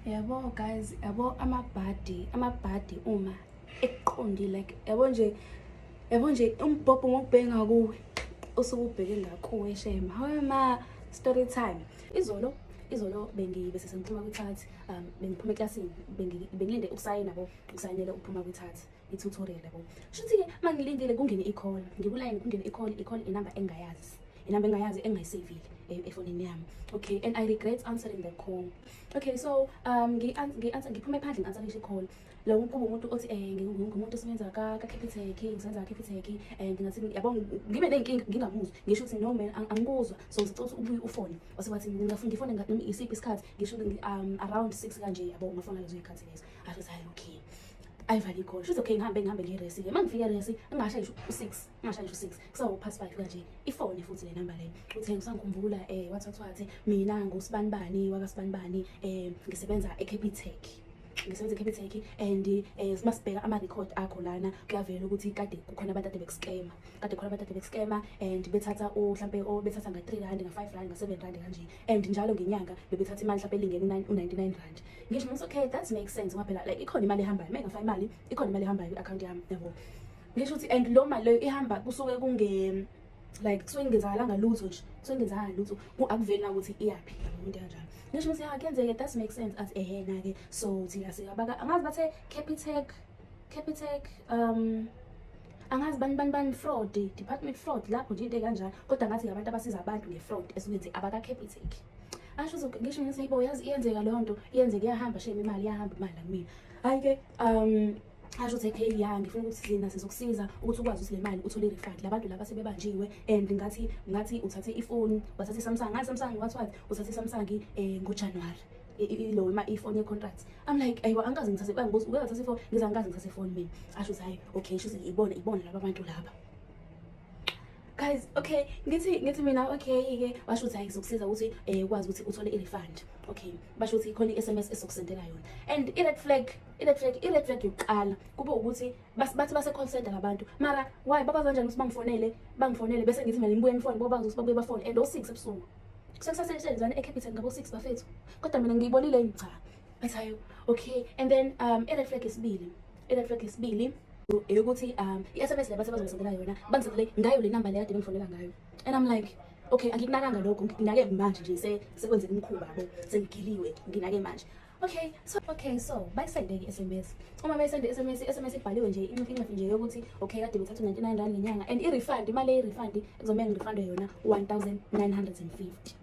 Yabo guys, yabo amabhadi, amabhadi uma ekuqondile, like yabo nje, yabo nje umbhobho ngokubheka kuwe usuke ubheke ngakuwe shame. Hawe ma, story time. Izolo, izolo bengi bese sengiphuma kwi-chat, bengiphuma eklasini, bengilinde ukusayina yabo, ukusayinela ukuphuma kwi-chat, i-tutorial yabo. Shuthi-ke uma ngilindile kungene i-call, ngikulayini kungene i-call, i-call inamba engingayazi. Inamba engingayazi engingayiseyivile efonini yami. Okay, and I regret answering the call. Okay, so ngi-answer, ngiphume phandle ngi-answerishe i-call. Lo kuba umuntu othi ngingumuntu osebenza ka-Capitec, ngisebenza ka-Capitec, ngingathi yabo ngibe ney'nkinga ngingamuzwa. Ngisho ukuthi no man, angikuzwa, so ngicela ukuthi ubuye ufone. Wase wathi ngingafuna ngifone noma isiphi isikhathi, ngisho around 6 kanje yabo, ungafona lezo y'khathi lezo. Asho ukuthi hayi okay. Ayivale i-call. Shuthi okay, ngihambe ngihambe ngiye-res-ke. Uma ngifika e-res, ngingashayi ngisho u-6, ngingashayi ngisho u-6, kusawu past 5 kanje. Ifone futhi le namba le. Uthe usangikhumbula, wathi wathi wathi mina ngusibanibani wakasibanibani, ngisebenza eCapitec. Ngisebenza eCapitec and masibheka ama-record akho lana kuyavela ukuthi kade kukhona abantu ade bekuskema. Kade khona abantu ade bekuskema and bethatha mhlambe bethatha nga-3 rand, nga-5 rand, nga-7 rand kanje. And njalo ngenyanga bebethatha imali mhlambe elingene u-99 rand. Ngisho ngithi okay, that makes sense ngoba phela like ikhona imali ehambayo. Uma ngingafaka imali, ikhona imali ehambayo kwi-account yami yabo. Ngisho ukuthi and lo mali leyo ihamba kusuke kunge like kusuke kungenzakalanga lutho nje, kusuke kungenzakalanga lutho, akuveli na ukuthi iyaphi yabo, into kanjalo. Ngisho ukuthi ya kuyenzeka, that makes sense. Athi ehhe na-ke so thina singabaka angazi bathe Capitec, Capitec, angazi bani bani bani fraud department, fraud lapho nje into ekanjalo, kodwa ngathi abantu abasiza abantu nge-fraud esuke nje abaka-Capitec. Asho ukuthi ngisho ngithi hayibo, yazi iyenzeka leyo nto, iyenzeka, iyahamba shame imali, iyahamba imali la kumina. Hhayi-ke asho ukuthi okay ya, ngifuna ukuthi thina sizokusiza ukuthi ukwazi ukuthi le mali uthole i-refund. Labantu laba sebebanjiwe and ngathi uthathe ifoni, wathatha i-Samsung, ngathi Samsung wathi wathi uthathe i-Samsung ngoJanuary, ilo ima ifoni ye-contract. I'm like ayiwa, angikaze ngithathe, bangibuza uke wathatha ifoni, ngize angikaze ngithathe ifoni mina. Asho ukuthi hayi okay, sho ukuthi ibona ibona laba bantu laba. Guys, okay, ngithi mina okay ke, washo ukuthi hayi ngizokusiza ukuthi ukwazi ukuthi uthole i-refund. Okay, basho ukuthi khona i-SMS esokusendela yona. And i-red flag, i-red flag, i-red flag yokuqala kube ukuthi bathi base call center labantu. Mara why bakwazi kanjani ukuthi bangifonele, bangifonele bese ngithi mina ngibuye ngifone, ngoba bazi ukuthi babuye bafone and o-6 ebusuku. Kusekusasentshenzwana eCapitec ngabo 6 bafethu. Kodwa mina ngiyibonile, cha. Bathi hayi okay, and then i-red flag yesibili, i-red flag yesibili eyokuthi i-SMS le bathe bazongisendela yona, bangisendele ngayo le namba le kade bengifonela ngayo. And I'm like okay, angikunakanga lokho, ngikunake manje nje sekwenzeka umkhuba yabo, sengigiliwe, nginake manje. Okay, so okay, so bayisende-ke i-SMS. Uma bayisende i-SMS, i-SMS ibhaliwe nje inxifi inxifi nje yokuthi okay, kade bethatha u-99 rand ngenyanga and i-refund, imali ye-refund ekuzomele ngirefundwe yona 1950.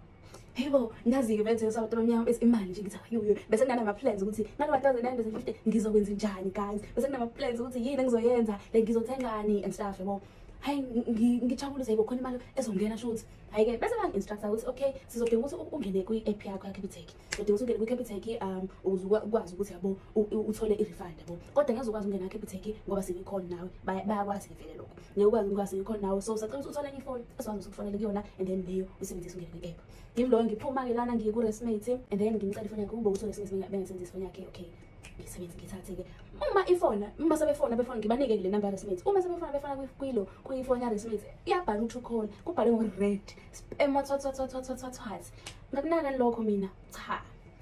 Yebo, ngazi-ke benze sabantu abamnyama bese imali nje ngithi ayo bese kunanama-plans ukuthi ngalo 1950 ngizokwenza njani guys, bese kunama-plans ukuthi yini engizoyenza, like ngizothengani and stuff yabo. Hayi ngijabule ukuthi hayibo khona imali ezongena shuthi. Hhayi-ke bese bangi-instructa ukuthi okay, sizodinga ukuthi ungene kwi-app yakho ya-Capitec. Udinga ukuthi ungene kwi-Capitec ukuze ukwazi ukuthi yabo uthole i-refund yabo. Kodwa ngeke ukwazi ukungena ku-Capitec ngoba sikwi-call nawe, bayakwazi-ke vele lokho. Ngeke ukwazi ngoba sikwi-call nawe, so sacela ukuthi uthole enye ifoni esizokwazi ukuthi ukufonele kuyona and then leyo uyisebenzise ungene kwi-app. Ngimloyo ngiphuma-ke lana ngiye ku-Resmate and then ngimcela ifoni yakhe, kube ukuthi uResmate bengasebenzisi ifoni yakhe, okay. Ngisebenzi ngithathe-ke uma ifona, uma sebefona befona ngibanike le number yaResmate. Uma sebefona befona kuyilo kuyifoni yaResmate iyabhala u-Truecaller, kubhalwe ngo-red spam what what what what what what what what. Ngakunaka lokho mina, cha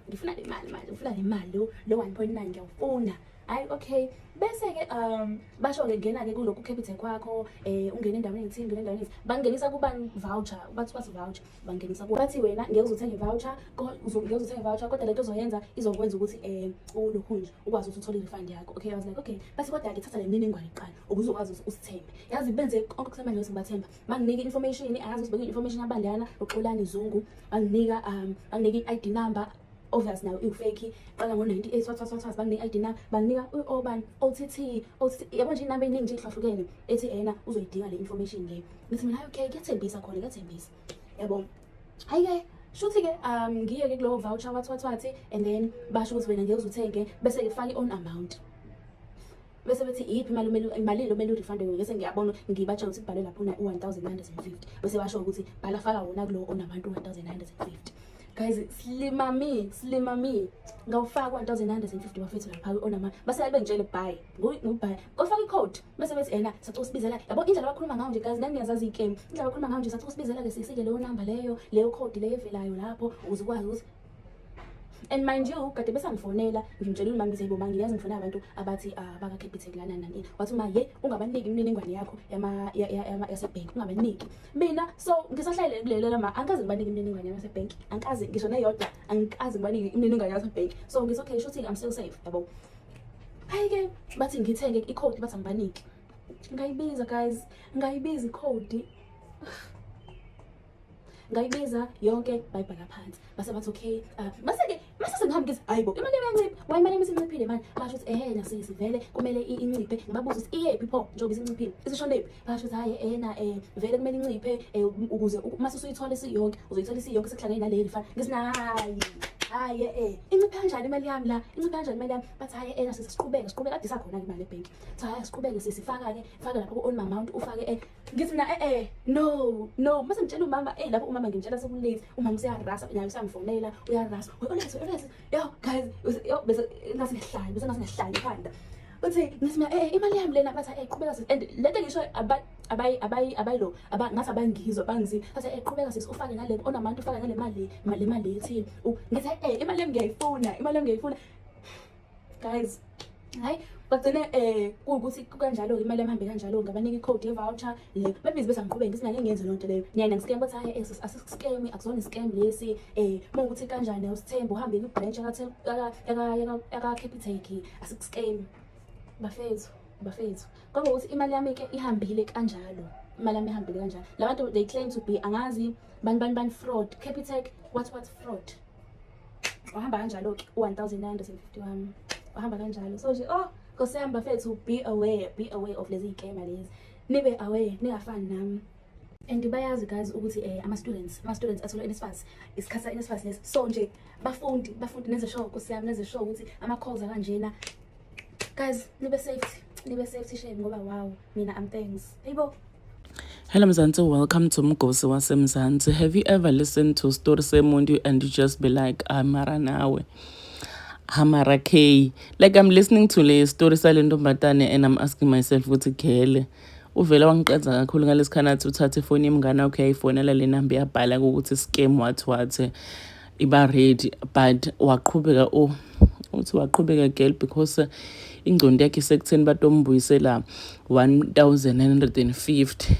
ngifuna le mali manje, ngifuna le mali lo 1.9 ngiyawufuna. Hayi okay, bese-ke basho-ke ngena-ke kulokhu Capitec kwakho, ungene endaweni ethile, ungene endaweni ethile, bangenisa kubani voucher, bathi bathi voucher, bangenisa ku bathi wena ngeke uze uthenge i-voucher, ngeke uze uthenge i-voucher, kodwa lento ozoyenza izokwenza ukuthi ulokhu nje ukwazi ukuthi uthole i-refund yakho. Okay, I was like okay, bathi kodwa-ke thatha le mininingwane kuqala ukuze ukwazi ukuthi usithembe. Yazi benze konke kusemandleni ukuthi ngibathemba, banginika i-information, angazi ukuthi bekuyi-information yabandana uXolani Zungu, banginika banginika i-ID number, obvious nayo iwu-fake, qala ngo-98 what what what what, banginika i-ID number, banginika obani OTT, OTT yabo nje inamba eningi nje ehlukahlukene ethi ena uzoyidinga le information le. Ngithi mina hayi okay, kuyathembisa khona, kuyathembisa yabo. Hayi-ke shuthi-ke ngiye-ke kulowo voucher wathi wathi wathi and then basho ukuthi wena ngeke uze uthenge, bese-ke faka i-own amount, bese bethi iyiphi imali omele, imalini omele urefundwe yona. Bese ngiyabona ngibatshela ukuthi kubhalwe lapho u-1950, bese basho ukuthi bhala faka wona kulowo onabantu 1950. Guys, slima me, slima me, ngawufaka 1950 bafethu lapha onama, base bengitshele bye ngubye, ngofaka i-code, bese bethi ena sacela usibizela yabo indlela abakhuluma ngayo nje guys, nani niyazazi iy'kemu, indlela abakhuluma ngayo nje, sacela usibizela-ke sisike leyo number leyo, leyo code leyo evelayo lapho ukuze ukwazi ukuthi And mind you, kade besangifonela, ngimtshela umama, ngithi, "Bo, ngiyazi ngifonela abantu abathi baka-Capitec lana nani." Wathi uma, "Ye, ungabaniki imininingwane yakho yasebhenki, ungabaniki." Mina so ngisahlele kulelo ma, angikaze ngibanike imininingwane yasebhenki, angikaze ngisho neyodwa, angikaze ngibanike imininingwane yasebhenki. So ngithi, "Okay, shuthi I'm still safe," yabo. Hayi-ke, bathi ngithenge ikhodi, bathi angibaniki. Ngayibiza, guys, ngayibiza ikhodi, ngayibiza yonke, bayibhala phansi. Base bathi, "Okay." Base-ke mase sengihamba, ngithi, "Hayi bo, imali yami iyancipha. Why imali yami isinciphile manje?" Basho ukuthi, "Ehhe, nasisi, vele kumele inciphe." Ngibabuza ukuthi, "Iyephi pho njengoba isinciphile, isishonephi?" Basho ukuthi, "Hhayi, ena vele kumele inciphe ukuze mase usuyithola isiyonke, uzoyithola isiyonke sekuhlangene nale refund." Ngithi, "Hayi, hayi, inciphe kanjani imali yami la? Inciphe kanjani imali yami?" Bathi, "Hhayi, ena sisi, siqhubeke, siqhubeke." Kade isakhona-ke imali ebhenki. Thi, "Hhayi, siqhubeke, sisifaka-ke, faka lapho ku-on amount, ufake." Ngithi mina, no, no." Mase ngitshela umama, lapho umama ngimtshela seku-late. Umama useyarasa naye, usangifonela, uyarasa, "Ulethe, ulethe." Yo guys, yo, bese ngathi ngihlanye, bese ngathi ngihlanye ekhanda. Uthi, ngithi mina, imali yami lena." Bathi, "Qhubeka sis." And lento ngisho abayi abayi abayilo aba ngathi abangizwa, bangizi. Bathi, "Qhubeka sis, ufake nale on amount, ufake nale mali, le mali ethini." Ngithi, imali yami ngiyayifuna, imali yami ngiyayifuna, guys." Hayi, bagcine kuwukuthi kukanjalo-ke, imali yami ihambe kanjalo. Ngabanika i-code ye-voucher le, babizi bese angiqhubeke. Ngithi, "Ngeke ngiyenze leyo nto leyo, niyana ngi-scam." Bathi, "Hhayi, asiku-scam, akusona i-scam lesi. Uma ukuthi kanjani, awusithembe, uhambe kwi-branch yaka-Capitec, asiku-scam." Bafethu, bafethu, kwaba ukuthi imali yami-ke ihambile kanjalo, imali yami ihambile kanjalo. La bantu, they claim to be angazi bani bani bani fraud, Capitec, what fraud. Wahamba kanjalo-ke u-1951, wahamba kanjalo. So nje, oh nkosi yami, bafethu, be aware, be aware of lezi y'kema lezi, nibe aware, ningafani nami. And bayazi, guys, ukuthi ama-students athola NSFAS, isikhathi sa-NSFAS lesi. So nje bafundi, bafundi, nenze sure, nkosi yami, nenze sure ukuthi ama-calls akanjena, guys, nibe safety, nibe safety, shame, ngoba wow, mina I'm thanks, hayibo. Hello Mzansi, welcome to Mgosi waseMzansi. Have you ever listened to story semuntu and you just be like, "Amara nawe? Hamara K." Like, I'm listening to le story sale ntombazane and I'm asking myself ukuthi khele uvele wangiqeda kakhulu ngalesikhathi uthathe ifoni yemngane wakho, yayifonela le namba, yabhala ukuthi scam, what iba ready, but waqhubeka, oh, uthi waqhubeka girl because ingcondo yakhe isekutheni batombuyisela 1950,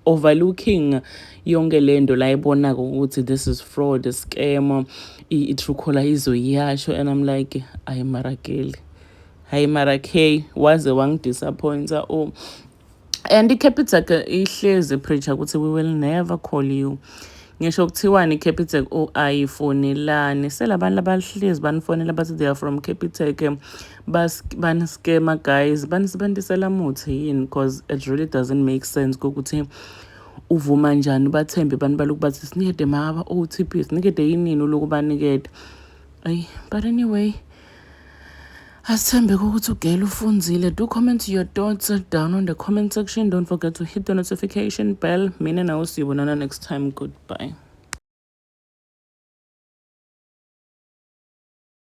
overlooking yonke lento la ibonako ukuthi this is fraud, scam, i-Truecaller izoyiyasho. And I'm like, "Ayi marakeli, hayi mara K, waze wangi-disappointa." Oh, and i-Capitec ihlezi preacher ukuthi, "We will never call you." Ngisho kuthiwani i-Capitec, oh, ayifonelani selabantu abahlezi banifonela bathi they are from Capitec, bani-scama. Guys, banisebenzisela muthi yini? Because it really doesn't make sense ukuthi uvuma njani, bathembe abantu balokhu bathi sinikede ma-OTP, sinikede yinini, uloku banikede. Ayi, but anyway, asithembe ukuthi ugela ufunzile. Do comment your thoughts down on the comment section. Don't forget to hit the notification bell. Mina nawe siyobonana next time. Goodbye.